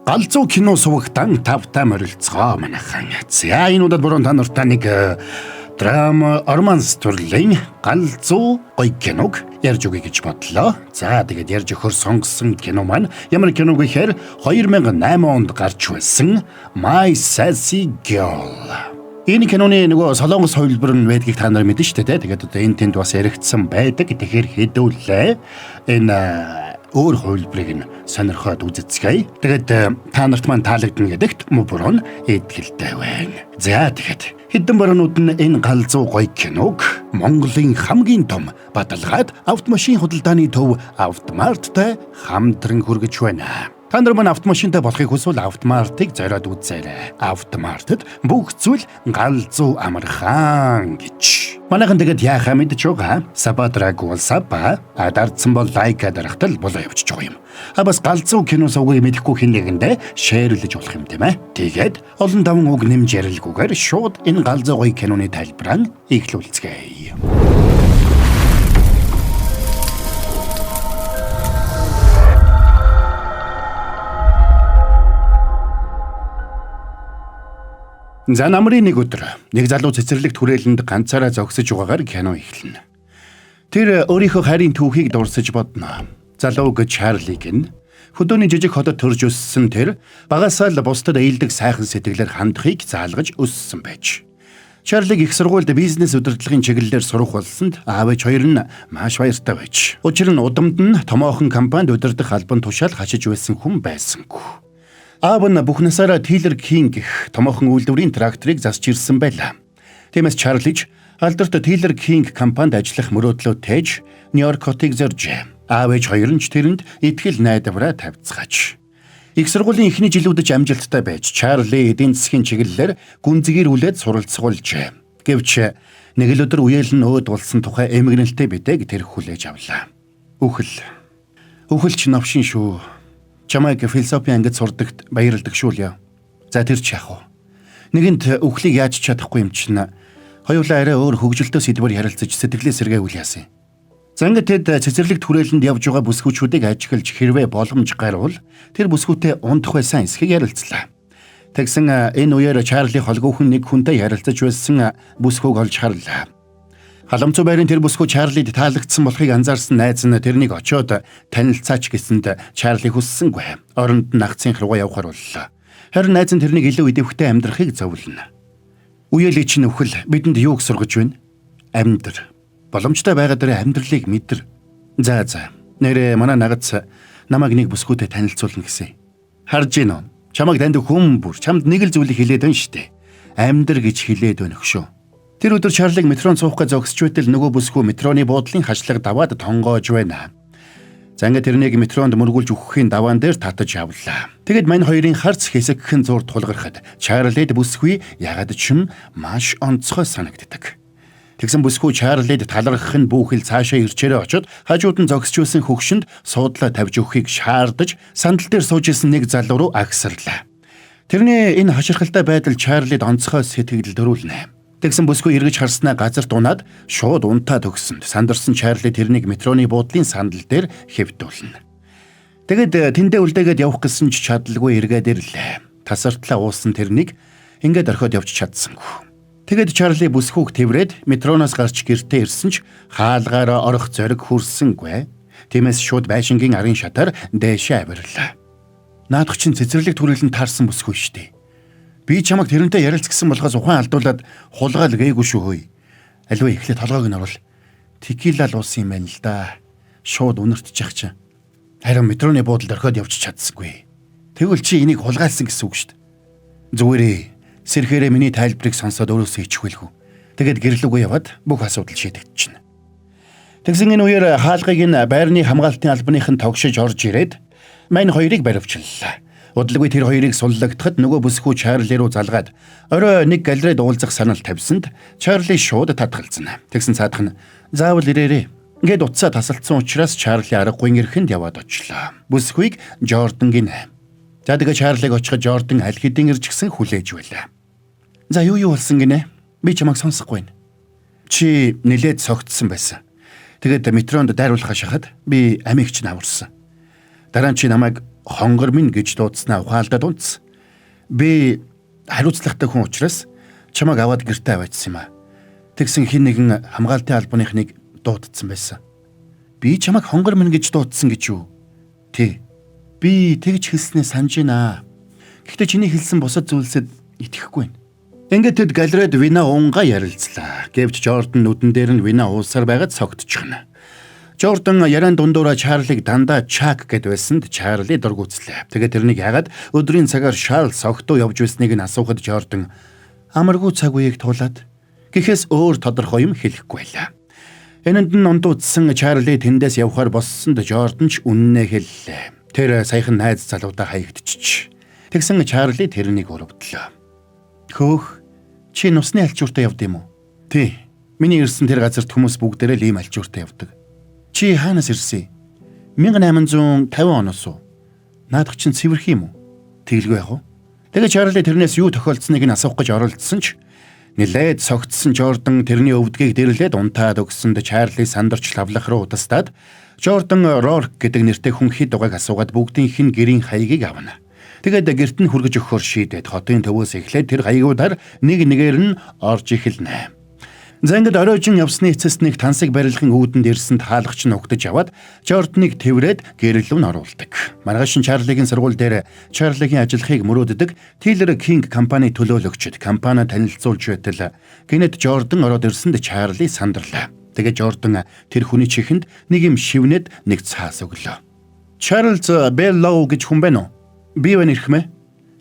Галзуу кино сувагтан тавтай морилцгоо манайхан. За энэ удаад бүрэн та нартай нэг драма романс төрлийн галзуу гоё киног ярьж өгье гэж бодлоо. За тэгээд ярьж өгөхөр сонгосон кино маань ямар кино гэхээр 2008 онд гарч байсан My Sassy Girl. Энэ киноны нөгөө солонгос хувилбар нь байдгийг та нар мэднэ шүү дээ. Тэгээд одоо энэ тэнд бас яригдсан байдаг. Тэгэхээр хэдүүлээ энэ өөр хувилбарыг нь сонирхоод үзэцгээе. Тэгээд та нарт маань таалагдана гэдэгт мөн итгэлтэй байна. За тэгэхэд хэдэн баруунууд нь энэ галзуу гоё киног Монголын хамгийн том баталгаад автомашин худалдааны төв Автомарттай хамтран хүргэж байна. Та нар маань автомашинтай болохыг хүсвэл Автомартыг зориод үзээрэй. Автомартад бүх зүйл галзуу амархан гэж. Манайхан тэгээд яахаа мэдж байгаа. Сабадраг бол саба. А дардсан бол лайк дарахтал болоо явчих байгаа юм. А бас галзуу кино сувгийг мэдэхгүй хэн нэгэндээ шеэрлэж болох юм тийм ээ. Тэгээд олон даван үг нэмж ярилгүйгээр шууд энэ галзуу гоё киноны тайлбараа эхлүүлцгээе. За намрын нэг өдөр нэг залуу цэцэрлэгт хүрээлэнд ганцаараа зогсож байгаагаар кино эхэлнэ. Тэр өөрийнхөө хайрын түүхийг дурсаж бодно. Залууг Чарлиг нь хөдөөний жижиг хотод төрж өссөн тэр багасаа л бусдад ээлдэг сайхан сэтгэлээр хандахыг заалгаж өссөн байж. Чарлиг их сургуульд бизнес удирдлагын чиглэлээр сурах болсонд аав ээж хоёр нь маш баяртай байж. Учир нь удамд нь томоохон компанид удирдах албан тушаал хашиж байсан хүн байсангүй. Аав нь бүх насаараа Тилер Кинг гэх томоохон үйлдвэрийн тракторыг засч ирсэн байлаа. Тиймээс Чарлиж алдарт Тилер Кинг компанид ажиллах мөрөөдлөө тээж Нью-Йорк хотыг зоржээ. Аав ээж хоёр нь ч тэрэнд итгэл найдвараа тавьцгааж. Их сургуулийн эхний жилүүдэд ч амжилттай байж Чарли эдийн засгийн чиглэлээр гүнзгийрүүлээд суралцгуулжээ. Гэвч нэг л өдөр үеэл нь өөд болсон тухай эмгэнэлтэй бидээг тэр хүлээж авлаа. Үхэл. Үхэл ч новшин шүү. Чамайг философи ангид сурдагт баярладаг шүү л яа. За тэр ч яах вэ? Нэгэнт үхлийг яаж чадахгүй юм чинь хоёулаа арай өөр хөгжилтөө сэдвээр ярилцаж сэтгэлээ сэргээвэл яасан. За ингээд тэд цэцэрлэгт хүрээлэнд явж байгаа бүсгүүчүүдийг ажиглаж хэрвээ боломж гарвал тэр бүсгүүтэй унтах байсан эсхийг ярилцлаа. Тэгсэн энэ үеэр Чарли холгүйхэн нэг хүнтэй ярилцаж байсан бүсгүүг олж харлаа. Халамцуу байрын тэр бүсгүй Чарлид таалагдсан болохыг анзаарсан найз нь тэрнийг очиод танилцаач гэсэнд Чарли хүссэнгүй. Оронд нь нагцын руугаа явахар боллоо. Харин найз нь тэрнийг илүү идэвхтэй амьдрахыг зөвлөнө. Үеэлийн чинь үхэл бидэнд юуг сургаж байна? Амьдр. Боломжтой байгаа дээрээ амьдралыг мэдэр. За за. Нэрээ манай нагац намайг нэг бүсгүйтэй танилцуулна гэсэн. Харж гин үү? Чамайг танд хүм бүр чамд нэг л зүйлийг хэлээд байна штэ. Амьдр гэж хэлээд байна хөшөө. Тэр өдөр Чарлиг метронд суух гэж зогсож байтал нөгөө бүсгүй метроны буудлын хашлаг даваад тонгоож байна. За ингээд тэрнийг метронд мөргүүлж өгөхийн даваан дээр татаж авлаа. Тэгэд мань хоёрын харц хэсэгхэн зур тулгархад Чарлид бүсгүй ягаад ч юм маш онцгой санагддаг. Тэгсэн бүсгүй Чарлид талархах нь бүхэл цаашаа ирчээрээ очоод хажууд нь зогсож байсан хөгшөнд суудлаа тавьж өгөхийг шаардаж сандал дээр сууж исэн нэг залуу руу агсарлаа. Тэрний энэ хаширхалтай байдал Чарлид онцгой сэтгэл төрүүлнэ. Тэгсэн бүсгүй эргэж харснаа газар дунаад шууд унтаа төгсөнд сандарсан Чарли тэрнийг метроны буудлын сандал дээр хэвдүүлнэ. Тэгэд тэндээ үлдээгээд явах гэсэн ч чадалгүй эргээд ирлээ. Тасартлаа уусан тэрнийг ингээд орхиод явж чадсангүй. Тэгэд Чарли бүсгүйг тэврээд метроноос гарч гэртээ ирсэн ч хаалгаараа орох зориг хүрсэнгүй. Тиймээс шууд байшингийн арын шатаар дээшээ авирлаа. Наадах чинь цэцэрлэг төрөлөнд таарсан бүсгүй шүү дээ. Би чамайг тэрнтэй ярилцсан гэсэн болохоос ухаан алдуулаад хулгаал гээгүй шүү хөөе. Аливаа эхлээд толгойг нь оруул. Текила л уусан юм байна л да. Шууд үнэртчих чинь. Харин метроны буудалд орхиод явж чадсангүй. Тэгвэл чи энийг хулгайлсан гэсэн үг шүү дээ. Зүгээрээ сэрхээрээ миний тайлбарыг сонсоод өөрөөсөө ичхвэлгүй. Тэгээд гэрлүүгээ яваад бүх асуудал шийдэгдчихнэ. Тэгсэн энэ үеэр хаалгыг нь байрны хамгаалтын албаныхан тогшиж орж ирээд мань хоёрыг баривчлалаа. Удалгүй тэр хоёрыг суллагдахад нөгөө бүсгүй Чарли руу залгаад орой нэг галерейд уулзах санал тавьсанд Чарли шууд татгалзна. Тэгсэн цаадах нь заавал ирээрээ. Ингээд утсаа тасалдсан учраас Чарли аргагүй эрхэнд яваад очлоо. Бүсгүйг Жордан гинэ. За тэгээ Чарлиг очиход Жордан аль хэдийн ирж гисэн хүлээж байлаа. За юу юу болсон гинэ? Би чамайг сонсохгүй байна. Чи нилээд согтсон байсан. Тэгээд метронд дайруулах шахаад би амийг чинь аварсан. Дараа нь чи намайг хонгор минь гэж дуудснаа ухаалдаад унтсан. Би хариуцлагатай хүн учраас чамайг аваад гэртээ аваачсан юм аа. Тэгсэн хэн нэгэн хамгаалтын албаныхныг дуудсан байсан. Би чамайг хонгор минь гэж дуудсан гэж юу? Тий. Би тэгж хэлснээ санаж байна. Гэхдээ чиний хэлсэн бусад зүйлсэд итгэхгүй байна. Ингээд тэд галерейд вина уунгаа ярилцлаа. Гэвч Жордан нүдэн дээр нь вина уусаар байгаад согтчихно. Жордан яриан дундуураа Чарлиг дандаа Чак гэд байсанд Чарли дургуутслаа. Тэгээд тэрнийг яагаад өдрийн цагаар шал согтуу явж байсныг нь асуухад Жордан амаргүй цаг үеийг туулаад гэхээс өөр тодорхой юм хэлэхгүй байлаа. Энэнд нь ундуудсан Чарли тэндээс явхаар боссонд Жордан ч үннээ хэллээ. Тэр саяхан найз залуудаа хаягдчих. Тэгсэн Чарли тэрнийг урвдлаа. Хөөх, чи нусны алчууртаа явд юм уу? Тий. Миний ирсэн тэр газарт хүмүүс бүгдээрээ л ийм алчууртаа явдаг. Чи хаанаас ирсэн? 1850 оноос уу? Наадах чинь цэвэрх юм уу? Тэгэлгүй яах вэ? Тэгээ Чарли тэрнээс юу тохиолдсныг нь асуух гэж оролдсон ч нилээд согтсон Жордан тэрний өвдгийг дэрлээд унтаад өгсөнд Чарли сандарч лавлах руу утастаад Жордан Рорк гэдэг нэртэй хүн хэд байгааг асуугаад бүгдийнх нь гэрийн хаягийг авна. Тэгээд гэрт нь хүргэж өгөхөөр шийдээд хотын төвөөс эхлээд тэр хаягуудаар нэг нэгээр нь орж эхэлнэ. За ингээд оройжин явсны эцэс нэг тансаг барилгын үүдэнд ирсэнд хаалгач нь угтаж аваад Жорданыг тэврээд гэрэл рүү нь оруулдаг. Маргааш нь Чарлигийн сургууль дээр Чарлигийн ажиллахыг мөрөөддөг Тейлор Кинг компани төлөөлөгчд компани танилцуулж байтал гэнэт Жордан ороод ирсэнд Чарли сандарлаа. Тэгээд Жордан тэр хүний чихэнд нэг юм шивнэд нэг цаас өглөө. Чарльз Беллоу гэж хүн байна уу? Би байна эрхмээ.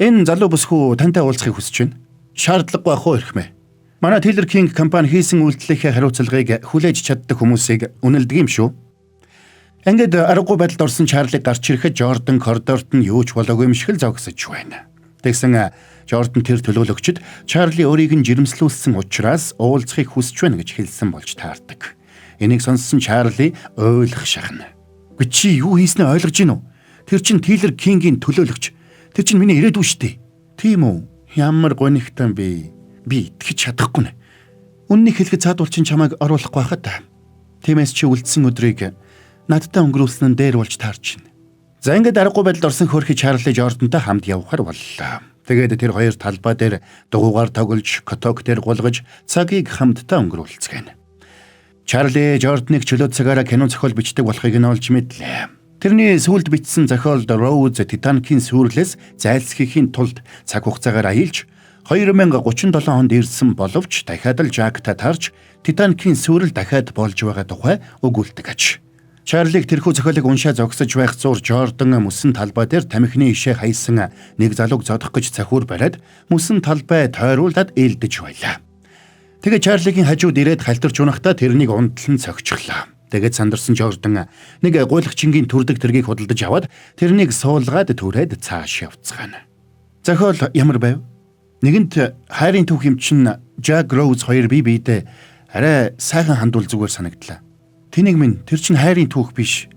Энэ залуу бүсгүй тантай уулзахыг хүсэж байна. Шаардлагагүй ах уу эрхмээ. Манай Тейлор Кинг компани хийсэн үйлдэлийнхээ хариуцлагыг хүлээж чаддаг хүмүүсийг үнэлдэг юм шүү. Ингээд аргагүй байдалд орсон Чарлиг гарч ирэхэд Жордан коридорт нь юу ч болоогүй юм шиг л зогсож байна. Тэгсэн Жордан тэр төлөөлөгчд Чарли өөрийг нь жирэмслүүлсэн учраас уулзахыг хүсэж байна гэж хэлсэн болж таардаг. Энийг сонссон Чарли ойлгох шахна. Үгүй чи юу хийснээ ойлгож гин үү? Тэр чинь Тейлор Кингийн төлөөлөгч. Тэр чинь миний ирээдүй шүү дээ. Тийм үү? Ямар гонигтай бэ? Би итгэж чадахгүй нэ. Үннийг хэлэхэд цаадуул чинь чамайг оруулахгүй байхад. Тиймээс чи үлдсэн өдрийг надтай өнгөрүүлсэн нь дээр болж таарч байна. За ингээд аргагүй байдалд орсон хөрхи Чарли Жордантай хамт явхаар боллоо. Тэгээд тэр хоёр талбай дээр дугуйгаар тоглож, коток дээр гулгаж цагийг хамтдаа өнгөрүүлцгээнэ. Чарли Жорданыг чөлөө цагаараа кино зохиол бичдэг болохыг нь олж мэдлээ. Тэрний сүүлд бичсэн зохиолд Роуз Титаникийн сүрлээс зайлсхийхийн тулд цаг хугацаагаар аялж 2037 онд ирсэн боловч дахиад л Жактай тарж Титаникийн сүрэл дахиад болж байгаа тухай өгүүлдэг аж. Чарлиг тэрхүү зохиолыг уншаа зогсож байх зур Жордан мөсөн талбай дээр тамхины ишээ хайсан нэг залууг зодох гэж цахиур бариад мөсөн талбай тойруулаад ээлдэж байлаа. Тэгээ Чарлигийн хажууд ирээд халтарч унахдаа тэрнийг унтлан цогцглоо. Тэгээд сандарсан Жордан нэг гуйлагчингийн төрдөг тэргийг худалдаж аваад тэрнийг суулгаад түрээд цааш явцгаана. Зохиол ямар байв? Нэгэнт хайрын түүх юм чинь Жак Роуз хоёр бие биедээ арай сайхан хандвал зүгээр санагдлаа. Тэнийг минь тэр чинь хайрын түүх биш.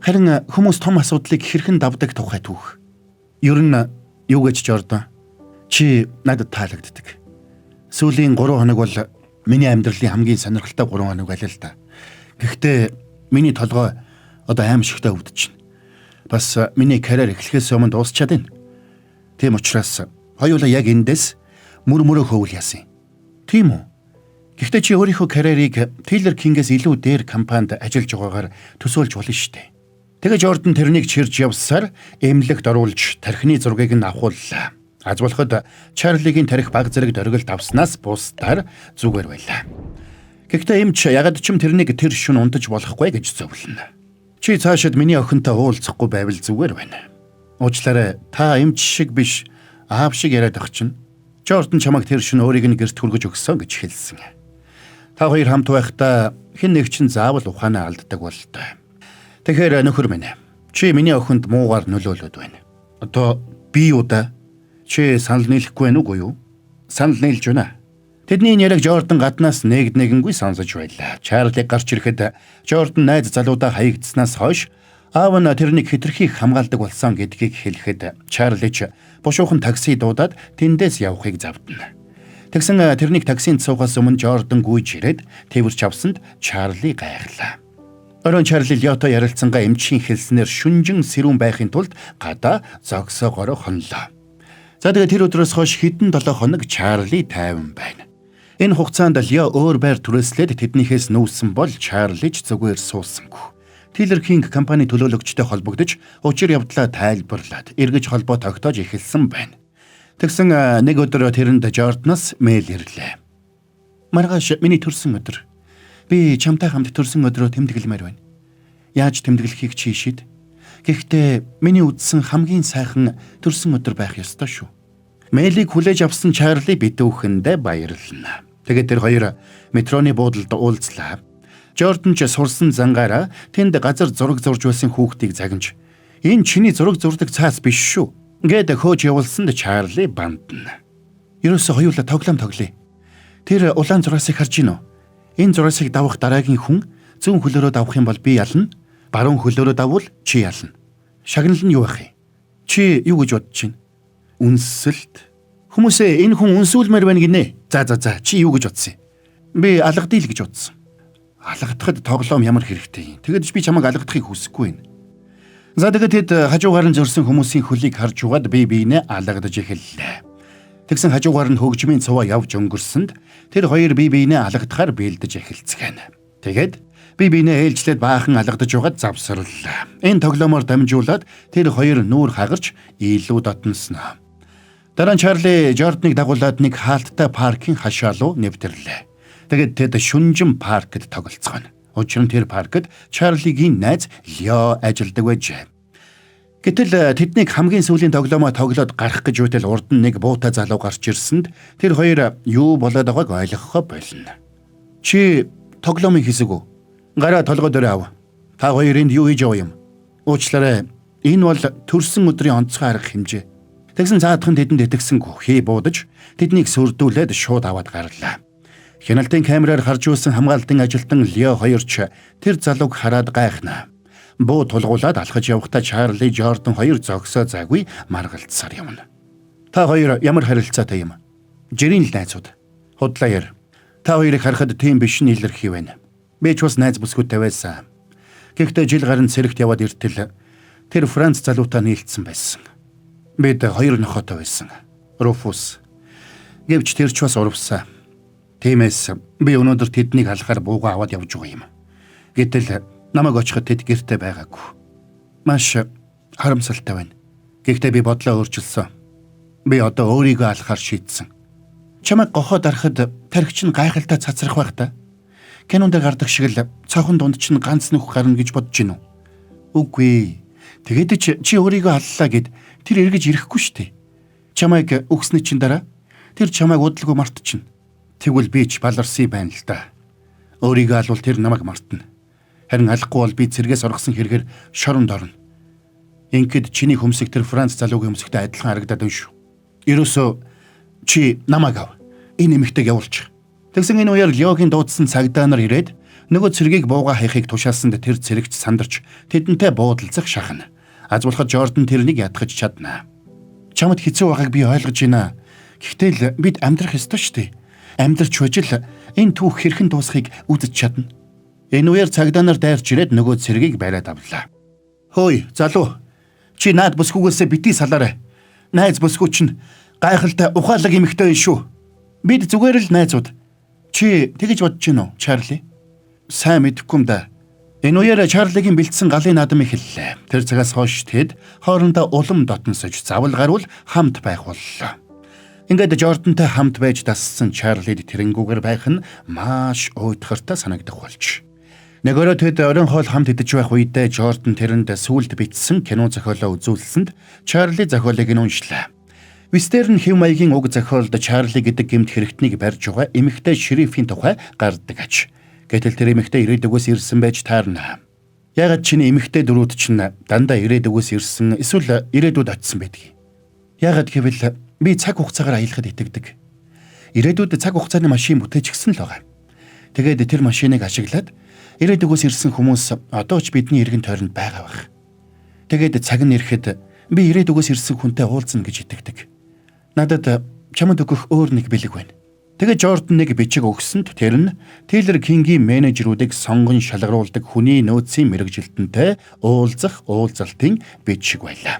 Харин хүмүүс том асуудлыг хэрхэн давдаг тухай түүх. Ер нь юу гэж Жордан? Чи надад таалагддаг. Сүүлийн 3 хоног бол миний амьдралын хамгийн сонирхолтой 3 хоног байлаа л да. Гэхдээ миний толгой одоо аимшигтай өвдөж байна. Бас миний карьер эхлэхээс өмнө дуусчаад байна. Тийм учраас хоёулаа яг эндээс мөр мөрөө хөвөл яасан. Тийм үү? Гэхдээ чи өөрийнхөө карьерийг Тейлор Кингээс илүү дээр компанид ажиллаж байгаагаар төсөөлж болно шүү дээ. Тэгээ Жордан тэрнийг чирж явсаар эмнэлэгт оруулж тархины зургийг нь авахуллаа. Аз болоход Чарлигийн тархи баг зэрэг дөргөлт авснаас бусдаар зүгээр байлаа. Гэхдээ эмч ягаад ч юм тэрнийг тэр шүн унтаж болохгүй гэж зөвлөнө. Чи цаашид миний охинтой уулзахгүй байвал зүгээр байна. Уучлаарай, та эмч шиг биш, аав шиг яриад ах чинь. Жордан чамайг тэр шүн өөрийг нь гэрт хүргэж өгсөн гэж хэлсэн. Та хоёр хамт байхдаа хэн нэг чинь заавал ухаанаа алддаг болтой. Тэгэхээр нөхөр минь, чи миний охинд муугаар нөлөөлөд байна. Одоо би юу да? Чи санал нийлэхгүй байна уугүй юу? Санал нийлж байна. Тэдний яриаг Жордан гаднаас нэг нэгэнгүй сонсож байлаа. Чарли гарч ирэхэд Жордан найз залуудаа хаягдсанаас хойш аав нь тэрнийг хэтэрхий хамгаалдаг болсон гэдгийг хэлэхэд Чарли ч бушуухан такси дуудаад тэндээс явахыг завдана. Тэгсэн тэрнийг таксинд суухаас өмнө Жордан гүйж ирээд тээвэрч авсанд Чарли гайхлаа. Оройн Чарли Леотой ярилцсангаа эмчийн хэлснээр шүнжин сэрүүн байхын тулд гадаа зогсоогоор хонлоо. За тэгээ тэр өдрөөс хойш хэдэн 7 хоног Чарли тайван байна. Энэ хугацаанд Лео өөр байр түрээслээд тэднийхээс нүүсэн бол Чарли ч зүгээр суусангүй. Тилер Кинг компани төлөөлөгчтэй холбогдож учир явдлаа тайлбарлаад эргэж холбоо тогтоож эхэлсэн байна. Тэгсэн нэг өдөр тэрэнд Жордноос мэйл ирлээ. Маргааш миний төрсөн өдөр. Би чамтай хамт төрсөн өдрөө тэмдэглэмээр байна. Яаж тэмдэглэхийг чи шийд. Гэхдээ миний үзсэн хамгийн сайхан төрсөн өдөр байх ёстой шүү. Мэйлийг хүлээж авсан Чарли битүүхэндээ баярлна. Тэгээд тэр хоёр метроны буудалд уулзлаа. Жордан ч сурсан зангаараа тэнд газар зураг зурж байсан хүүхдийг загнаж "Энэ чиний зураг зурдаг цаас биш шүү" гэд хөөж явуулсанд Чарли бандна. Ерөөсө хоёулаа тоглоом тоглоё. Тэр улаан зураасыг харж гинөө. Энэ зураасыг давах дараагийн хүн зүүн хөлөөрөө давах юм бол би ялна. Баруун хөлөөрөө даввал чи ялна. Шагнал нь юу байх юм? Чи юу гэж бодож байна? Үнсэлт. Хүмүүсээ энэ хүн үнсүүлмээр байна гинэ. За чи юу гэж бодсон юм? Би алгадъя л гэж бодсон. Алгадахад тоглоом ямар хэрэгтэй юм. Тэгэд би чамайг алгадахыг хүсэхгүй байна. За тэгээд тэд хажуугаар нь зөрсөн хүмүүсийн хөлийг харж угаад бие биенээ алгадаж эхэллээ. Тэгсэн хажуугаар нь хөгжмийн цуваа явж өнгөрсөнд тэр хоёр бие биенээ алгадахаар бэлдэж эхэлцгээнэ. Тэгээд бие биенээ ээлжлээд баахан алгадаж угаад завсарлаа. Энэ тоглоомоор дамжуулаад тэр хоёр нүүр хагарч илүү дотносноо. Дараа нь Чарли Жордныг дагуулад нэг хаалттай паркийн хашаа руу нэвтрлээ. Тэгээд тэд шүнжин паркт тоглолцгоно. Учир нь тэр паркт Чарлигийн найз Лео ажилладаг байжээ. Гэтэл тэднийг хамгийн сүүлийн тоглоомоо тоглоод гарах гэж үтэл урд нь нэг буутай залуу гарч ирсэнд тэр хоёр юу болоод байгааг ойлгохоо болно. Чи тоглоомын хэсэг үү? Гараа толгой дөрөө ав. Та хоёр энд юу хийж байгаа юм? Уучлаарай. Энэ бол төрсөн өдрийн онцгой арга хэмжээ. Тэгсэн цаадхан тэдэнд итгэсэнгүй хий буудаж тэднийг сүрдүүлээд шууд аваад гарлаа. Хяналтын камераар харж байсан хамгаалтын ажилтан Лео хоёр ч тэр залууг хараад гайхнаа. Буу тулгуулад алхаж явахдаа Чарли, Жордан хоёр зогсоо зайгүй маргалдсаар явна. Та хоёр ямар харилцаатай юм? Жирийн л найзууд. Худлаа яар. Та хоёрыг харахад тийм биш нь илэрхий байна. Би ч бас найз бүсгүйтэй байсан. Гэхдээ жил гарan цэрэгт яваад иртэл тэр Франц залуутай нийлцсэн байсан. Бид хоёр нохойтой байсан. Руфус. Гэвч тэр ч бас урвсан. Тиймээс би өнөөдөр тэднийг алхахаар буугаа аваад явж байгаа юм. Гэтэл намайг очиход тэд гэрте байгаагүй. Маш харамсалтай байна. Гэхдээ би бодлоо өөрчилсөн. Би одоо өөрийгөө алхахаар шийдсэн. Чамайг гохоо дарахад тархич нь гайхалтай цацрах байх та. Кинон дээр гардаг шиг л цоохон дунд чинь ганц нүх гарна гэж бодож гинүү. Үгүй. Тэгээд ч чи өөрийгөө аллаа гэд тэр эргэж ирэхгүй шүү дээ. Чамайг өгсөний чинь дараа тэр чамайг удалгүй мартчихна. Тэгвэл би ч баларсан байна л да. Өөрийгөө алвал тэр намайг мартна. Харин алахгүй бол би цэргээс оргосон хэрэгээр шоронд орно. Ингээд чиний хөмсөг тэр Франц залуугийн хөмсөгтэй адилхан харагдаад байна шүү. Ерөөсөө чи намайг ав. Энэ эмэгтэйг явуулчих. Тэгсэн энэ үеэр Леогийн дуудсан цагдаа нар ирээд нөгөө цэргийг бууга хаяхыг тушаасанд тэр цэрэгч сандарч тэдэнтэй буудалцах шахна. Аз болоход Жордан тэрнийг ятгах чадна. Чамд хэцүү байгааг би ойлгож байна. Гэхдээ л бид амьдрах ёстой шүү дээ. Амьдрч байж л энэ түүх хэрхэн дуусахыг үзэж чадна. Энэ үеэр цагдаа нар дайрч ирээд нөгөө цэргийг бариад авлаа. Хөөе, залуу. Чи наад бүсгүйгээсээ битгий салаарай. Найз бүсгүй чинь гайхалтай ухаалаг эмэгтэй шүү. Бид зүгээр л найзууд. Чи тэгэж бодож гин үү, Чарли? Сайн мэдэхгүй юм да. Энэ үеэр Чарлигийн бэлдсэн галын наадам эхэллээ. Тэр цагаас хойш тэд хоорондоо улам дотносож завал гарвал хамт байх боллоо. Ингээд Жордантай хамт байж дассан Чарлид тэрэнгүүгээр байх нь маш уйтгартай санагдах болж. Нэг өрөө тэд оройн хоол хамт идэж байх үедээ Жордан тэрэнд сүулт бичсэн кино зохиолоо үзүүлсэнд Чарли зохиолыг нь уншлаа. Вестерн хэв маягийн уг зохиолд Чарли гэдэг гэмт хэрэгтнийг барьж байгаа эмэгтэй шерифийн тухай гардаг аж. Гэтэл тэр эмэгтэй ирээдүгөөс ирсэн байж таарна. Яагаад чиний эмэгтэй дүрүүд чинь дандаа ирээдүгөөс ирсэн эсвэл ирээдүйд очисон байдгийг? Яагаад гэвэл би цаг хугацаагаар аялахад итгэдэг. Ирээдүйд цаг хугацааны машин бүтээчихсэн л байгаа. Тэгээд тэр машиныг ашиглаад ирээдүгөөс ирсэн хүмүүс одоо ч бидний эргэн тойронд байгаа байх. Тэгээд цаг нь ирэхэд би ирээдүгөөс ирсэн хүнтэй уулзна гэж итгэдэг. Надад чамд өгөх өөр нэг бэлэг байна. Тэгээд Жордан нэг бичиг өгсөнд тэр нь Тейлор Кингийн менежерүүдийг сонгон шалгаруулдаг хүний нөөцийн мэргэжилтэнтэй уулзах уулзалтын бичиг байлаа.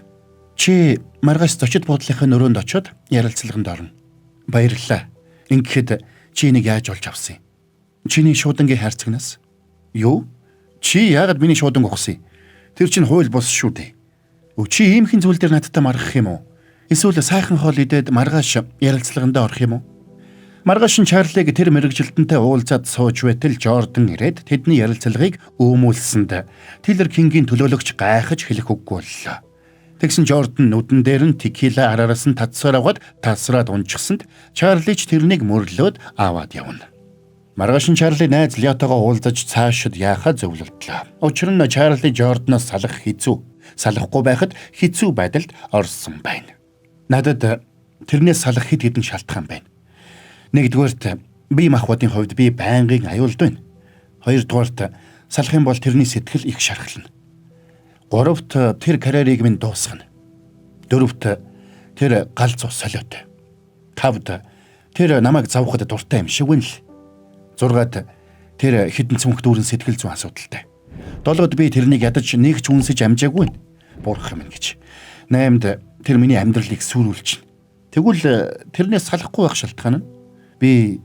Чи маргааш зочид буудлынхаа өрөөнд очиод ярилцлаганд орно. Баярлалаа. Ингэхэд чи энийг яаж олж авсан юм? Чиний шуудангийн хайрцагнаас. Юу? Чи яагаад миний шууданг ухсан юм? Тэр чинь хууль бус шүү дээ. Чи иймхэн зүйл дээр надтай маргах юм уу? Эсвэл сайхан хоол идээд маргааш ярилцлагандаа орох юм уу? Маргааш нь Чарлиг тэр мэргэжилтэнтэй уулзаад сууж байтал Жордан ирээд тэдний ярилцлагыг өөмүүлсэнд Тейлор Кингийн төлөөлөгч гайхаж хэлэх үггүй боллоо. Тэгсэн Жордан нүдэн дээр нь текила арараас нь татсаар аваад тасраад унчихсанд Чарли ч тэрнийг мөрлөөд аваад явна. Маргааш нь Чарли найз Леотойгоо уулзаж цаашид яахаа зөвлөлдлөө. Учир нь Чарли Жорданоос салах хэцүү, салахгүй байхад хэцүү байдалд орсон байна. Надад тэрнээс салах хэд хэдэн шалтгаан байна. Нэгдүгээрт бие махбодын хувьд би байнгын аюулд байна. Хоёрдугаарт салах юм бол тэрний сэтгэл их шархлана. Гуравт тэр карьерийг минь дуусгана. Дөрөвт тэр галзуу солиотой. Тавд тэр намайг зовход дуртай юм шиг байна л. Зургаад тэр хідэн цүнх дүүрэн сэтгэл зүйн асуудалтай. Долоод би тэрнийг ядаж нэг ч үнсэж амжаагүй нь. Бурхан минь гэж. Наймд тэр миний амьдралыг сүрүүлчихнэ. Тэгвэл тэрнээс салахгүй байх шалтгаан нь би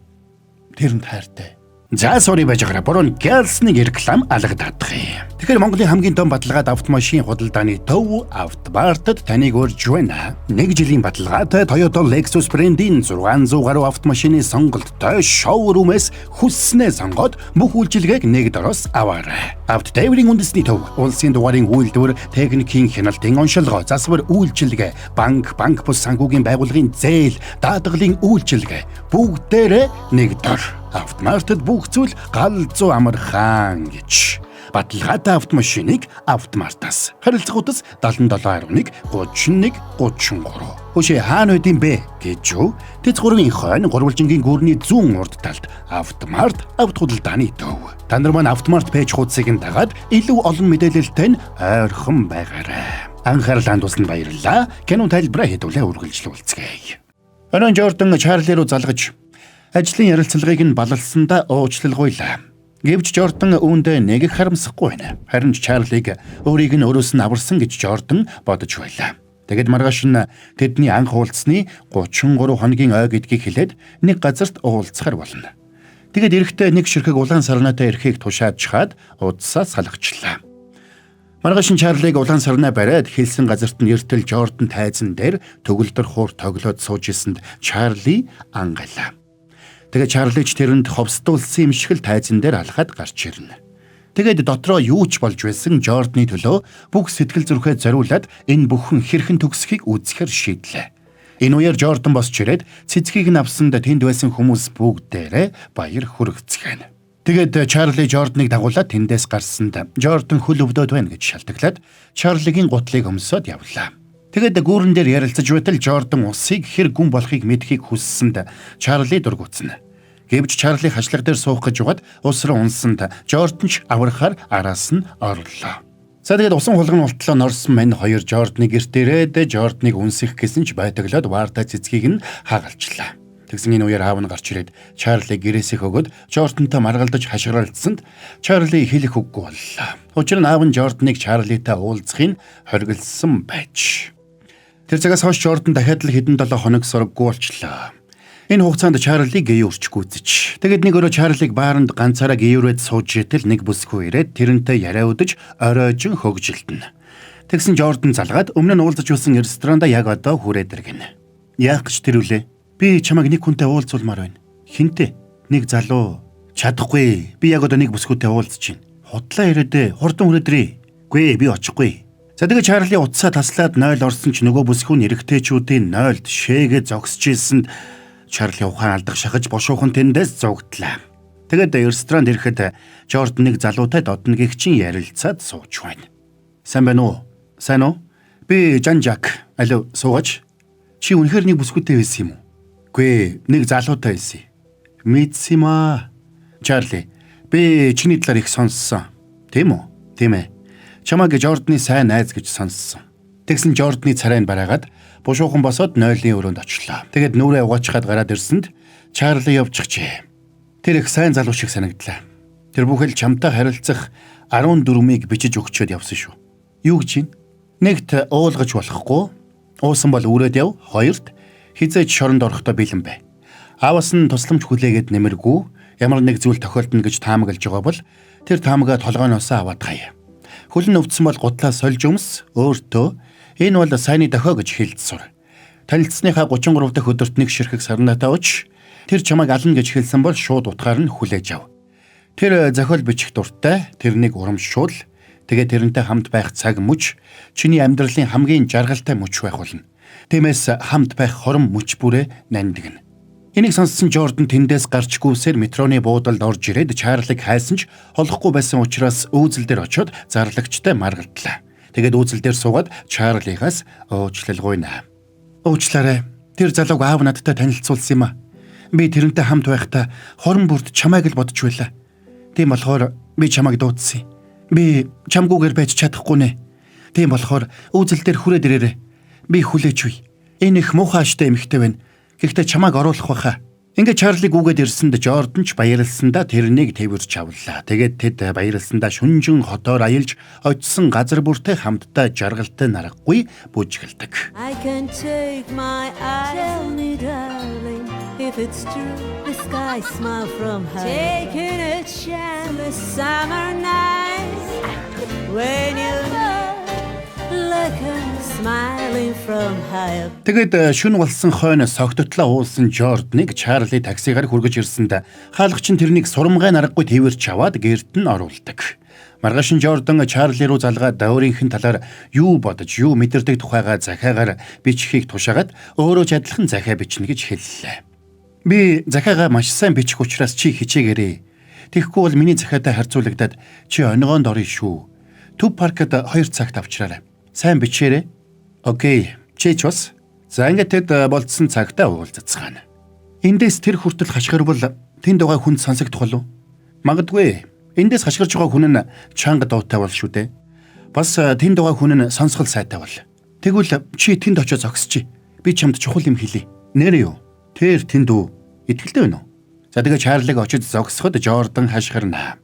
тэрэнд хайртай. За sorry байж байгаараа борон Гэлснийг реклам алгадах юм. Тэгэхээр Монголын хамгийн том баталгаад автомашин худалдааны төв Автомартад таныг урьж байна. Нэг жилийн баталгаатай Toyota Lexus брендийн 600 гаруй автомашины сонголттой шоурумээс хүсснээ сонгоод бүх үйлчилгээг нэг дороос аваарай. Авт тээврийн үндэсний төв, улсын дугаарын үйлдвэр, техникийн хяналтын оншилгоо, засвар үйлчилгээ, банк, банк бус санхүүгийн байгууллагын зээл, даатгалын үйлчилгээ бүгдээрээ нэг дор. Автомартад бүх зүйл галзуу амархан гэж. Баталгаатай автомашиныг Автомартаас. Харилцах утас 77.1 31 33. Хөшөө хаана байд юм бэ гэж юу? Тэц гурвын хойно гурвалжингийн гүрний зүүн урд талд Автомарт авто худалдааны төв. Та нар маань Автомарт пэйж хуудсыг нь дагаад илүү олон мэдээлэлтэй нь ойрхон байгаарай. Анхаарал хандуулсанд баярлалаа. Кино тайлбараа хэдүүлээ үргэлжлүүлцгээе. Орон Жордан Чарли руу залгаж ажлын ярилцлагыг нь балалсандаа уучлалгуйлаа. Гэвч Жордан үүндээ нэг их харамсахгүй байна. Харин ч Чарлиг өөрийг нь өөрөөс нь аварсан гэж Жордан бодож байлаа. Тэгэд маргааш нь тэдний анх уулзсны 33 хоногийн ой гэдгийг хэлээд нэг газарт уулзахар болно. Тэгэд эрэхтэй нэг ширхэг улаан сарнаатай эрхийг тушаад чхаад удсаа салгачлаа. Маргааш нь Чарлиг улаан сарнаа бариад хэлсэн газарт нь эртэл Жордан тайзан дээр төгөлдөр хуур тоглоод сууж ирсэнд Чарли ангалаа. Тэгээ Чарли ч тэрэнд ховсдуулсан юм шиг л тайзан дээр алхаад гарч ирнэ. Тэгээд дотроо юу ч болж байсан Жордны төлөө бүх сэтгэл зүрхээ зориулаад энэ бүхэн хэрхэн төгсөхийг үзэхэр шийдлээ. Энэ үеэр Жордан босч ирээд цэцгийг нь авсанд тэнд байсан хүмүүс бүгдээрээ баяр хүргэцгээнэ. Тэгээд Чарли Жордныг дагуулад тэндээс гарсанд Жордан хөл өвдөд байна гэж шалтгаалаад Чарлигийн гутлыг өмсөд явлаа. Тэгээд гүүрэн дээр ярилцаж байтал Жордан усыг хэр гүн болохыг мэдэхийг хүссэнд Чарли дургуутсан. Гэвч Чарли хашлаг дээр суух гэж угаад ус руу унсанд Жордан ч аврахаар араас нь орлоо. За тэгээд усан хулган ултлаа норсон мань хоёр Жордныг гэрт ирээд Жордныг үнсэх гэсэн ч байтаглаад варда цэцгийг нь хагалчлаа. Тэгсэн энэ үеэр аав нь гарч ирээд Чарли гэрээсээ хөгөөд Жордантай маргалдаж хашгиралдсанд Чарли хэлэх үггүй боллоо. Учир нь аав нь Жорданыг Чарлитай уулзахыг хориглосон байж. Тэр цагаас хойш Жордан дахиад л хэдэн 7 хоног сураггүй болчлоо. Энэ хугацаанд Чарли геюрч гүйцэж. Тэгэд нэг өрөө Чарлиг бааранд ганцаараа геюрээд сууж итэл нэг бүсгүй ирээд тэрнтэй яриа өдөж оройжон хөгжилтэнэ. Тэгсэн Жордан залгаад өмнө нь уулзаж байсан ресторанда яг одоо хүрээд иргэнэ. Яах гэж тэр үлээ? Би чамайг нэг хүнтэй уулзуулмаар байна. Хинтээ? Нэг залуу. Чадахгүй. Би яг одоо нэг бүсгүйтэй уулзаж байна. Худлаа ирээдээ. Хурдан хүрээд ирээ. Гүй би очихгүй. За тэгээ Чарли утсаа таслаад 0 орсон ч нөгөө бүсгүй нь эрэгтэйчүүдийн 0-д шээгээ зогсож ирсэнд Чарли ухаан алдах шахаж бошуухан тэндээс зугтлаа. Тэгээд ресторанд ирэхэд Жордан нэг залуутай додно гэгчин ярилцаад сууж байна. Сайн байна уу? Сайн уу? Би Жан Жак. Алуу суугач. Чи үнэхээр нэг бүсгүйтэй байсан юм уу? Гүй, нэг залуутай байсан. Мэдсэн юм аа. Чарли, би чиний талаар их сонссон. Тийм үү? Тийм ээ. Чамайг Жордны сайн найз гэж сонссон. Тэгсэн Жордны царайнд бараагаад бушуухан босоод нойлын өрөөнд очлоо. Тэгээд нүрээ угаачхад гараад ирсэнд Чарли явчихжээ. Тэр их сайн залуу шиг санагдлаа. Тэр бүхэл чамтай харилцах 14-ийг бичиж өгчөөд явсан шүү. Юу гэж юм? Нэгт уулгаж болохгүй. Уусан бол үрээд яв. Хоёрт хизээж шоронд орохдоо бэлэн бай. Аавас нь тусламж хүлээгээд нэмэргүй ямар нэг зүйл тохиолдно гэж таамаглаж байгаа бол тэр таамагаа толгойноосоо аваад хаяа. Хөлн өвдсөн бол гутлаа сольж өмс, өөртөө энэ бол сайнны дохио гэж хэлж сур. Танилцсныхаа 33 дахь өдөрт нэг ширхэг сарнаатай оч тэр чамайг ална гэж хэлсэн бол шууд утгаар нь хүлээж ав. Тэр зохиол бичих дуртай, тэрнийг урамшуул. Тэгээ тэрнтэй хамт байх цаг мөч чиний амьдралын хамгийн жаргалтай мөч байх болно. Тиймээс хамт байх хором мөч бүрээ нандигна. Энийг сонссон Жордан тэндээс гарч гүвсээр метроны буудалд орж ирээд Чарлиг хайсан ч олохгүй байсан учраас үүзэл дээр очиод зарлагчтай маргалдлаа. Тэгээд үүзэл дээр суугаад Чарлигаас уучлал гуйна. Уучлаарай. Тэр залууг аав надтай танилцуулсан юм а. Би тэрнтэй хамт байхдаа хорон бүрд чамайг л бодож байлаа. Тийм болохоор би чамайг дуудсан. Би чамгүйгээр байж чадахгүй нэ. Тийм болохоор үүзэл дээр хүрээд ирээрэй. Би хүлээж үе. Энэ их муухай аштай эмэгтэй байна. Гэхдээ чамайг оруулах байхаа. Ингээд Чарлиг үгээд ирсэнд Жордан ч баярлсандаа тэрнийг тэвэрч авлаа. Тэгээд тэд баярлсандаа шүнжин хотоор аялж очисон газар бүртээ хамтдаа жаргалтай наргагүй бүжгэлдэг. I can take my eyes. Tell me, darling, if it's true. The sky smile from high. Taking a chance the summer nights when you look smiling from high up. Тэгээд шүн болсон хойно согтотлоо уулсан Жорданыг Чарли таксигаар хүргэж ирсэнд хаалгач нь тэрнийг сурамгай наргагүй тэвэрч аваад гэрт нь оруулдаг. Маргааш нь Жордан Чарли руу залгаад өөрийнх нь талаар юу бодож, юу мэдэрдэг тухайгаа захиагаар бичихийг тушаагаад өөрөө ч адилхан захиа бичнэ гэж хэллээ. Би захиагаа маш сайн бичих учраас чи хичээгээрэй. Тэгэхгүй бол миний захиатай харьцуулагдаад чи онигоонд орно шүү. Төв паркад 2 цагт авчраарай. Сайн бичээрэй. Окей, чи ч бас. За ингээд тэд болцсон цагтаа уулзацгаана. Эндээс тэр хүртэл хашгирвал тэнд байгаа хүнд сонсогдох болов? Магадгүй. Эндээс хашгирч байгаа хүн нь чанга дуутай бол шүү дээ. Бас тэнд байгаа хүн нь сонсгол сайтай бол. Тэгвэл чи тэнд очиж зогсчих. Би чамд чухал юм хэлье. Нэр юу? Тэр тэнд үү? Итгэлтэй байна уу? За тэгээ Чарлиг очиж зогсоход Жордан хашгирна.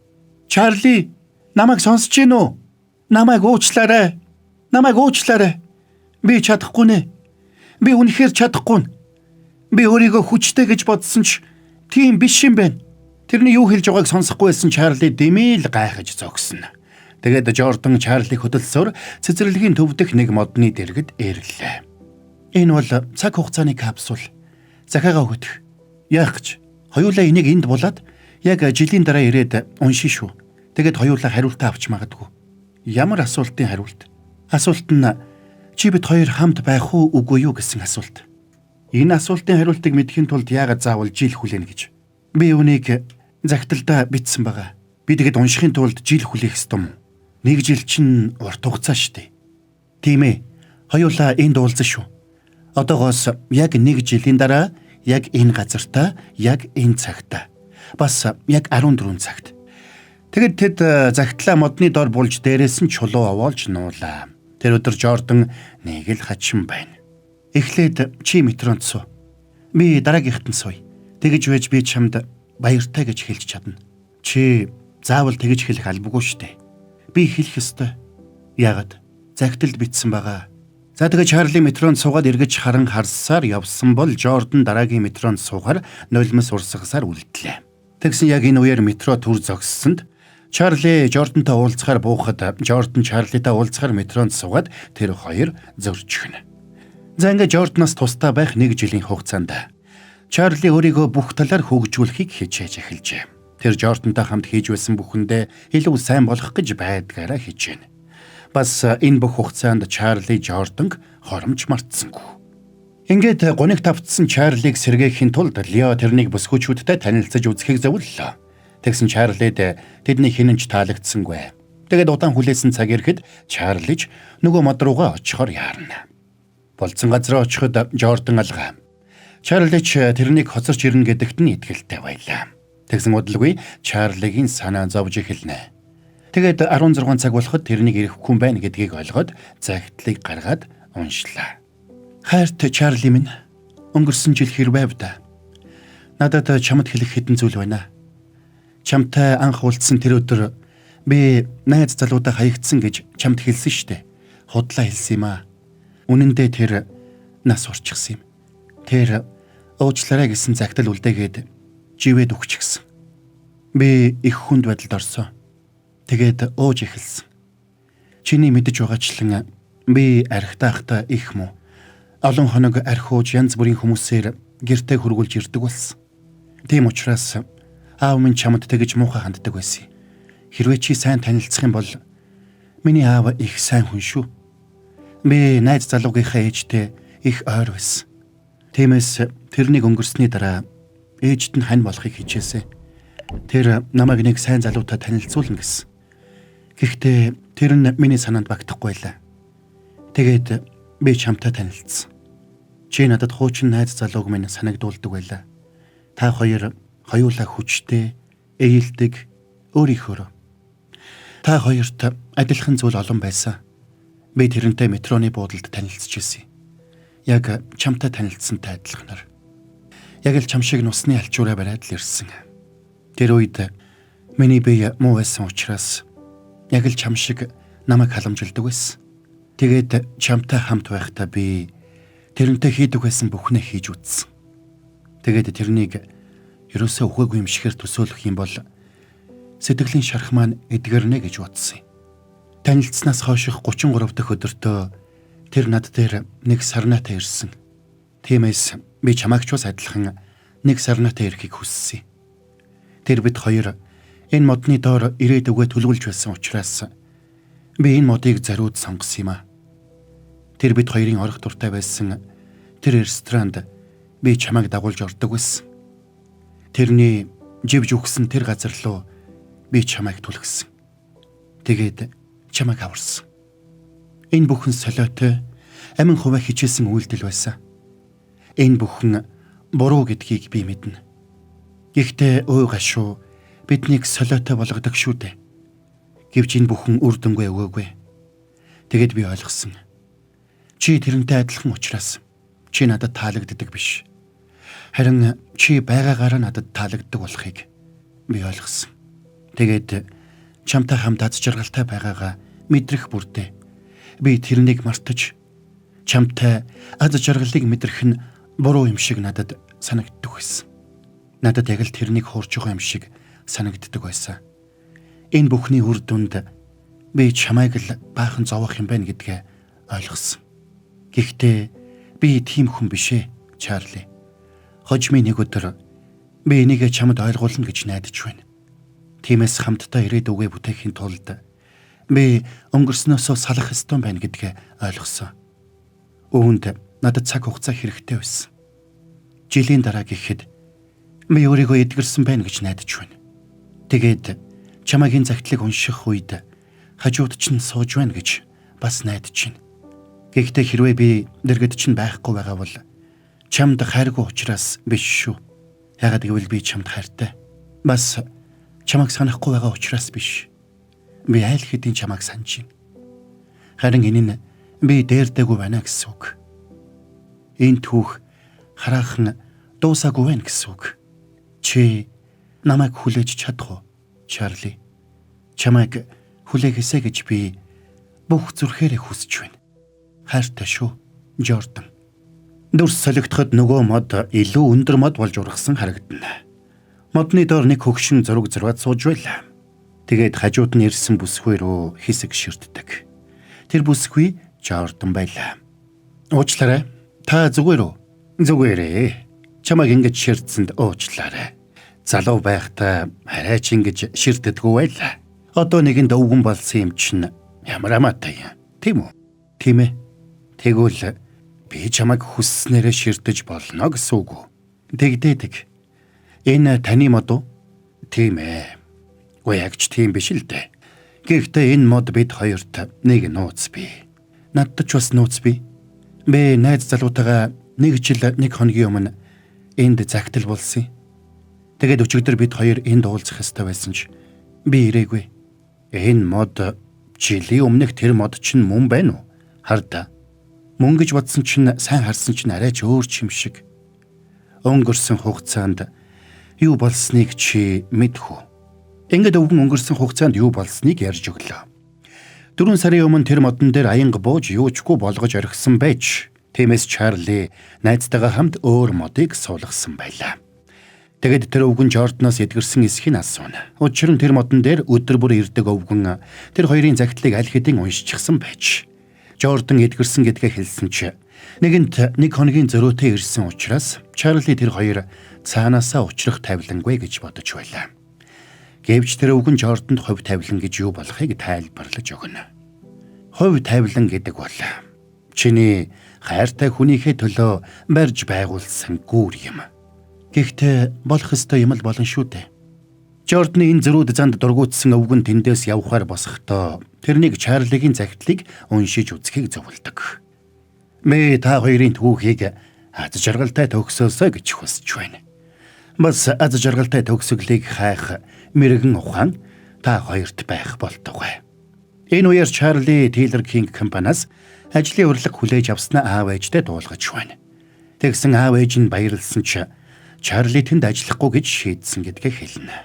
Чарли, намайг сонсож гин үү? Намайг уучлаарай. Намайг уучлаарай. Би чадахгүй нэ. Би үнэхээр чадахгүй. Би өөрийгөө хүчтэй гэж бодсон ч тийм биш юм байна. Тэрний юу хэлж байгааг сонсохгүй байсан Чарли дэмэл гайхаж зогсно. Тэгээд Жордан Чарлиг хөдөлсөөр цэцэрлэгийн төв дэх нэг модны дэргэд ирлээ. Энэ бол цаг хугацааны капсул. Захиагаа өгөх. Яах гэж? Хоёулаа энийг энд булаад яг жилийн дараа ирээд уншин шүү. Тэгээд хоёулаа хариултаа авч магадгүй. Ямар асуултын хариулт? Асуулт нь чи бид хоёр хамт байх уу үгүй юу гэсэн асуулт. Энэ асуултын хариултыг мэдэхин тулд яагаад заавал жил хүлээнэ гэж. Би үүнийг загталдаа бичсэн байгаа. Би тэгэд уншихын тулд жил хүлээх ёстой юм. Нэг жил чинь урт хугацаа шүү дээ. Тийм ээ. Хоёулаа энд уулзсан шүү. Одоогоос яг нэг жилийн дараа яг энэ газартаа, яг энэ цагта. Бас яг 14 цагт. Тэгэд тэд загтлаа модны дор булж дээрээс нь чулуу овоолж нуулаа. Тэр өдөр Жордан нэг л хачин байна. Эхлээд чи метронд суу. Би дараагийнхт нь сууя. Тэгэж байж би чамд баяртай гэж хэлж чадна. Чи заавал тэгэж хэлэх албагүй штэ. Би хэлэх ёстой. Яагаад? Загталд бичсэн байгаа. За тэгээ Чарли метронд суугаад эргэж харан харсаар явсан бол Жордан дараагийн метронд суухаар нулимс урсгасаар үлдлээ. Тэгсэн яг энэ үеэр метро түр зогссонд Чарли Жордантай уулзахаар буухад Жордан Чарлитай уулзахаар метронд суугаад тэр хоёр зөрчихнө. За ингээд Жорданаас тусдаа байх нэг жилийн хугацаанд Чарли өөрийгөө бүх талаар хөгжүүлэхийг хичээж эхэлжээ. Тэр Жордантай хамт хийж байсан бүхэндээ илүү сайн болох гэж байдгаараа хичээнэ. Бас энэ бүх хугацаанд Чарли Жорданг хоромж мартсангүй. Ингээд гунигт автсан Чарлиг сэргээхийн тулд Лео тэрнийг бүсгүүчүүдтэй танилцаж үзэхийг зөвлөлөө. Тэгсэн Чарлид тэдний хинэн ч таалагдсангүй. Тэгээд удаан хүлээсэн цаг ирэхэд Чарлиж нөгөө мод руугаа очихоор яарна. Болцсон газар очиход Жордан алгаа. Чарлич тэрнийг хоцорч ирнэ гэдэгт нь итгэлтэй байлаа. Тэгсэн удалгүй Чарлигийн санаа зовж эхэлнэ. Тэгээд 16 цаг болоход тэрнийг ирэхгүй юм байна гэдгийг ойлгоод загтлыг гаргаад уншлаа. Хайрт Чарли минь, өнгөрсөн жил хэрвээ да. Надад чамд хэлэх хэдэн зүйл байна. Чамтай анх уулзсан тэр өдөр би найз залуудаа хаягдсан гэж чамд хэлсэн шүү дээ. Худлаа хэлсэн юм аа. Үнэн дээр тэр нас урчихсан юм. Тэр уучлаарай гэсэн загтал үлдээгээд живээд өгчихсэн. Би их хүнд байдалд орсон. Тэгээд ууж эхэлсэн. Чиний мэдэж байгаачлан би архитаахта их муу. Олон хоног архи ууж янз бүрийн хүмүүсээр гэртээ хөргүүлж ирдэг болсон. Тийм учраас аав минь чамд тэгж муухай ханддаг байсан. Хэрвээ чи сайн танилцах юм бол миний аав их сайн хүн шүү. Би найз залуугийнхаа ээжтэй их ойр байсан. Тиймээс тэрнийг өнгөрсний дараа ээжд нь хань болохыг хичээсэн. Тэр намайг нэг сайн залуутай танилцуулна гэсэн. Гэхдээ тэр нь миний санаанд багтахгүй байлаа. Тэгээд би чамтай танилцсан. Чи надад хуучин найз залууг минь санагдуулдаг байлаа. Та хоёр хоёулаа хүчтэй, ээлдэг, өөрийнхөөрөө. Та хоёрт адилхан зүйл олон байсан. Би тэрнтэй метроны буудалд танилцж ирсэн. Яг чамтай танилцсантай адилханаар. Яг л чам шиг нусны алчуураа бариад л ирсэн. Тэр үед миний бие муу байсан учраас яг л чам шиг намайг халамжилдаг байсан. Тэгээд чамтай хамт байхдаа би тэрнтэй хийдэг байсан бүхнээ хийж үзсэн. Тэгээд тэрнийг ерөөсөө үхээгүй юм шигээр төсөөлөх юм бол сэтгэлийн шарх маань эдгэрнэ гэж бодсон юм. Танилцсанаас хойших 33 дахь өдөртөө тэр над дээр нэг сарнаатай ирсэн. Тиймээс би чамайг ч бас адилхан нэг сарнаатай ирэхийг хүссэн. Тэр бид хоёр энэ модны доор ирээдүгөө төлөвлөж байсан учраас би энэ модыг зориуд сонгосон юм аа. Тэр бид хоёрын орох дуртай байсан тэр ресторанд би чамайг дагуулж ордог байсан. Тэрний живж үхсэн тэр газар руу би чамайг түлхсэн. Тэгээд чамайг аварсан. Энэ бүхэн солиотой амин хувиа хичээсэн үйлдэл байсан. Энэ бүхэн буруу гэдгийг би мэднэ. Гэхдээ өө гашуу биднийг солиотой болгодог шүү дээ. Гэвч энэ бүхэн үр дүнгүй өгөөгүй. Тэгэд би ойлгосон. Чи тэрнтэй адилхан учраас чи надад таалагддаг биш. Харин чи байгаагаараа надад таалагддаг болохыг би ойлгосон. Тэгээд чамтай хамт аз жаргалтай байгаагаа мэдрэх бүрдээ би тэрнийг мартаж чамтай аз жаргалыг мэдрэх нь буруу юм шиг надад санагддаг байсан. Надад яг л тэрнийг хуурж байгаа юм шиг санагддаг байсан. Энэ бүхний үр дүнд би чамайг л баахан зовоох юм байна гэдгээ ойлгосон. Гэхдээ би тийм хүн биш ээ, Чарли. Хожмын нэг өдөр би энийгээ чамд ойлгуулна гэж найдаж байна. Тиймээс хамтдаа ирээдүгээ бүтээхийн тулд би өнгөрснөөсөө салах ёстой байна гэдгээ ойлгосон. Үүнд надад цаг хугацаа хэрэгтэй байсан. Жилийн дараа гэхэд би өөрийгөө эдгэрсэн байна гэж найдаж байна. Тэгээд чамайг энэ загтлыг унших үед хажууд чинь сууж байна гэж бас найдаж байна. Гэхдээ хэрвээ би дэргэд чинь байхгүй байгаа бол чамд хайргүй учраас биш шүү. Яагаад гэвэл би чамд хайртай. Бас чамайг санахгүй байгаа учраас биш. Би аль хэдийн чамайг санаж байна. Харин энэ нь би дээрдээгүй байна гэсэн үг. Энэ түүх хараахан дуусаагүй байна гэсэн үг. Чи намайг хүлээж чадах уу, Чарли? Чамайг хүлээгээсэй гэж би бүх зүрхээрээ хүсэж байна. Хайртай шүү, Жордан. Дүрс солигдоход нөгөө мод илүү өндөр мод болж ургасан харагдана. Модны доор нэг хөгшин зураг зураад сууж байлаа. Тэгээд хажууд нь ирсэн бүсгүй рүү хэсэг ширтдэг. Тэр бүсгүй Жордан байлаа. Уучлаарай. Та зүгээр үү? Зүгээрээ. Чамайг ингэж ширтсэнд уучлаарай. Залуу байхдаа арай ч ингэж ширтдэггүй байлаа. Одоо нэгэнд өвгөн болсон юм чинь ямар амаатай юм. Тийм үү? Тийм ээ. Тэгвэл би чамайг хүсснээрээ ширтэж болно гэсэн үг үү? Тэгдээдэг. Энэ таны мод уу? Тийм ээ. Үгүй яг ч тийм биш л дээ. Гэхдээ энэ мод бид хоёрт нэг нууц бий. Надад ч бас нууц бий. Би найз залуутайгаа нэг жил нэг хоногийн өмнө энд загтал болсон юм. Тэгээд өчигдөр бид хоёр энд уулзах ёстой байсан ч би ирээгүй. Энэ мод жилийн өмнөх тэр мод чинь мөн байна уу? Хар да. Мөн гэж бодсон чинь сайн харсан чинь арай ч өөр ч юм шиг. Өнгөрсөн хугацаанд Юу болсныг чи мэдэх үү? Ингээд өвгөн өнгөрсөн хугацаанд юу болсныг ярьж өглөө. 4 сарын өмнө тэр модон дээр аянга бууж юучгүй болгож орхисон байж, тиймээс Чарли найзтайгаа хамт өөр модыг суулгасан байлаа. Тэгэд тэр өвгөн Жорданоос эдгэрсэн эсхийг асууна. Учир нь тэр модон дээр өдөр бүр ирдэг өвгөн тэр хоёрын загтлыг аль хэдийн уншчихсан байж. Жордан эдгэрсэн гэдгээ хэлсэн чи нэгэнт нэг хоногийн зөрөөтэй ирсэн учраас Чарли тэр хоёр цаанаасаа учрах тавилангүй гэж бодож байлаа. Гэвч тэр өвгөн Жордонд хувь тавилан гэж юу болохыг тайлбарлаж өгнө. Хувь тавилан гэдэг бол чиний хайртай хүнийхээ төлөө барьж байгуулсан гүр юм. Гэхдээ болох ёстой юм л болно шүү дээ. Жордны энэ зөрүүд занд дургуутсан өвгөн тэндээс явхаар босохдоо тэрнийг Чарлигийн загтлыг уншиж үзэхийг зөвлөдөг. Мэ та хоёрын түүхийг аз жаргалтай төгсөөсэй гэж хүсэж байна. Бас аз жаргалтай төгсгөлийг хайх мэрэгэн ухаан та хоёрт байх болтугай. Энэ үеэр Чарли Тейлор Кинг компаниас ажлын урилга хүлээж авснаа аав ээжтэй дуулгаж байна. Тэгсэн аав ээж нь баярлсан ч Чарли тэнд ажиллахгүй гэж шийдсэн гэдгээ хэлнэ.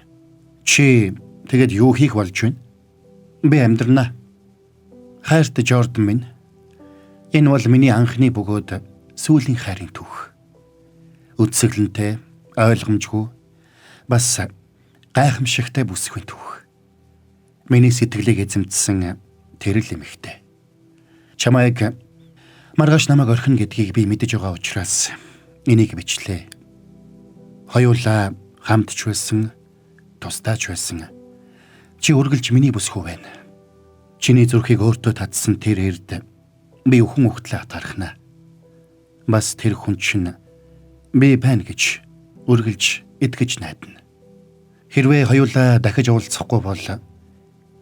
Чи тэгэд юу хийх болж байна? Би амьдрнаа. Хайрт Жордан минь. Энэ бол миний анхны бөгөөд сүүлийн хайрын түүх. Үтсгэлэнтэй, ойлгомжгүй, бас гайхамшигтай бүсгүй түүх. Миний сэтгэлийг эзэмдсэн тэр л эмэгтэй. Чамайг маргааш намайг орхино гэдгийг би мэдэж байгаа учраас энийг бичлээ. Хоёулаа хамт ч байсан, тусдаа ч байсан. Чи үргэлж миний бүсгүй байна. Чиний зүрхийг өөртөө татсан тэр эрд би өхөн өгтлээ атархна. Бас тэр хүн чинь би байна гэж үргэлж итгэж найдана. Хэрвээ хоёулаа дахиж уулзахгүй бол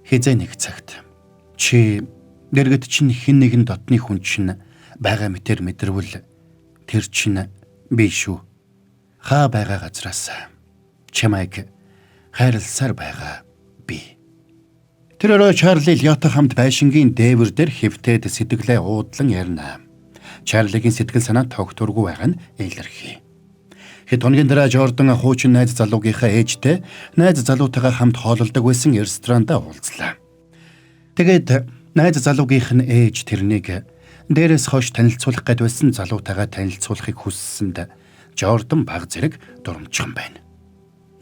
хэзээ нэг цагт чи дэргэд чинь хэн нэгэн дотны хүн чинь байгаа мэтэр мэдэрвэл тэр чинь би шүү. Хаа байгаа газраас чамайг хайрласаар байгаа би. Тэр өрөө Чарли Лётой хамт байшингийн дээвэр дээр хэвтээд сэтгэлээ уудлан ярина. Чарлигийн сэтгэл санаа тогтворгүй байгаа нь илэрхий. Хэд хоногийн дараа Жордан хуучин найз залуугийнхаа ээжтэй найз залуутайгаа хамт хооллодог байсан ресторанда уулзлаа. Тэгээд найз залуугийнх нь ээж тэрнийг дээрээс хойш танилцуулах гээд байсан залуутайгаа танилцуулахыг хүссэнд Жордан баг зэрэг дурамчхан байна.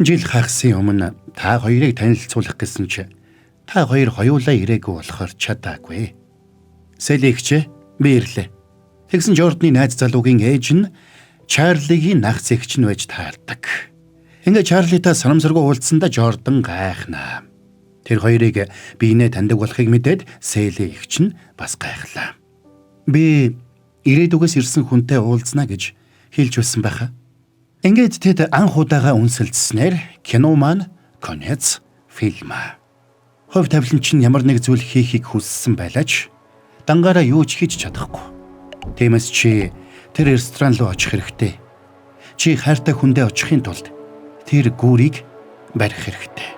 Жил хагасын өмнө та хоёрыг танилцуулах гэсэн чи та хоёр хоёулаа ирээгүй болохоор чадаагүй. Сэлигч би ирлээ. Тэгсэн Жордны найз залуугийн ээж нь Чарлигийн нах зэгч нь байж таардаг. Ингээ Чарлитай санамсаргүй уулзсандаа Жордан гайхнаа. Тэр хоёрыг биенээ таньдаг болохыг мэдээд Сэли эгч нь бас гайхлаа. Би ирээдүгээс ирсэн хүнтэй уулзнаа гэж хэлж байсан байхаа. Ингээд тэд анх удаага үнсэлцснээр кино маань конец фильма. Хувь тавилан чинь ямар нэг зүйл хийхийг хүссэн байлаач дангаараа юу ч хийж чадахгүй. Тиймээс чи тэр ресторан руу очих хэрэгтэй. Чи хайртай хүндээ очихын тулд тэр гүрийг барих хэрэгтэй.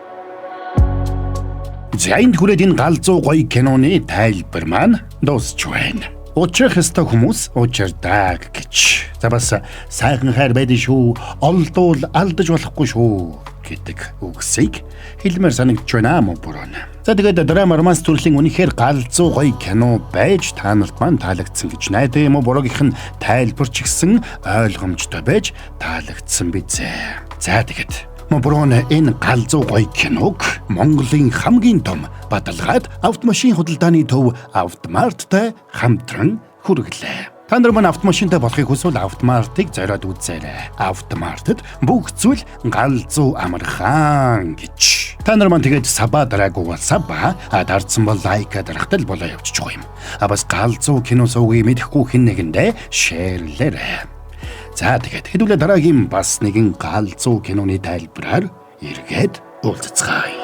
За энд хүрээд энэ галзуу гоё киноны тайлбар маань дуусч байна. Учрах ёстой хүмүүс учирдаг гэж. За бас сайхан хайр байдэн шүү. Олдвол алдаж болохгүй шүү гэдэг үгсийг хэлмээр санагдж байна мөн бүрэн. За тэгээд драма романс төрлийн үнэхээр галзуу гоё кино байж та нарт маань таалагдсан гэж найдаа юм уу буруугийнх нь тайлбар ч гэсэн ойлгомжтой байж таалагдсан бизээ. За тэгээд Моброн энэ галзуу гоё киног Монголын хамгийн том баталгаад автомашин худалдааны төв Автомарттай хамтран хүргэлээ. Та нар маань автомашинтай болохыг хүсвэл Автомартыг зориод үзээрэй. Автомартад бүх зүйл галзуу амархан гэж. Та нар маань тэгээд sub аа дараагүй бол sub аа дарсан бол like аа дарахтал болоо явчих юм. А бас галзуу кино сувгийг мэдэхгүй хэн нэгэндээ share лээрэй. За тэгээд хэдүүлээ дараагийн бас нэгэн галзуу киноны тайлбараар эргээд уулзацгаая.